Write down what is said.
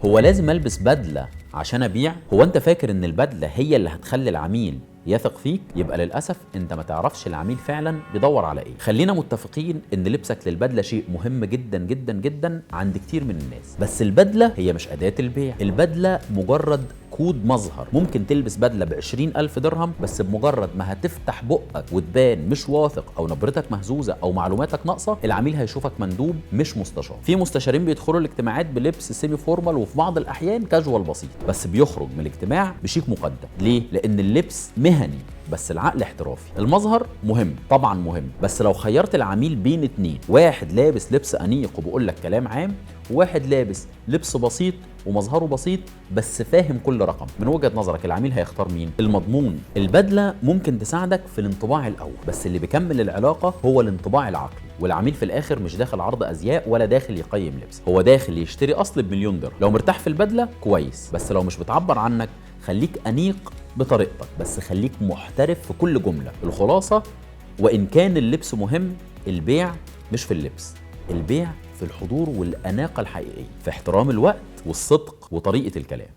هو لازم البس بدله عشان ابيع؟ هو انت فاكر ان البدلة هي اللي هتخلي العميل يثق فيك؟ يبقى للاسف انت ما تعرفش العميل فعلا بيدور على ايه. خلينا متفقين ان لبسك للبدله شيء مهم جدا جدا جدا عند كتير من الناس، بس البدلة هي مش اداه البيع. البدلة مجرد كود مظهر. ممكن تلبس بدله ب20 ألف درهم، بس بمجرد ما هتفتح بقك وتبان مش واثق او نبرتك مهزوزة او معلوماتك ناقصه، العميل هيشوفك مندوب مش مستشار. في مستشارين بيدخلوا الاجتماعات بلبس semi formal وفي بعض الاحيان كاجوال بسيط، بس بيخرج من الاجتماع بشيك مقدم. ليه؟ لان اللبس مهني بس العقل احترافي. المظهر مهم طبعا مهم، بس لو خيرت العميل بين اتنين، واحد لابس لبس انيق وبيقول لك كلام عام، وواحد لابس لبس بسيط ومظهره بسيط بس فاهم كل رقم، من وجهة نظرك العميل هيختار مين؟ المضمون. البدلة ممكن تساعدك في الانطباع الاول، بس اللي بيكمل العلاقة هو الانطباع العقلي. والعميل في الاخر مش داخل عرض ازياء ولا داخل يقيم لبس، هو داخل يشتري اصل بمليون درهم. لو مرتاح في البدلة كويس، بس لو مش بتعبر عنك خليك انيق بطريقتك، بس خليك محترف في كل جملة. الخلاصة، وإن كان اللبس مهم، البيع مش في اللبس، البيع في الحضور والأناقة الحقيقية، في احترام الوقت والصدق وطريقة الكلام.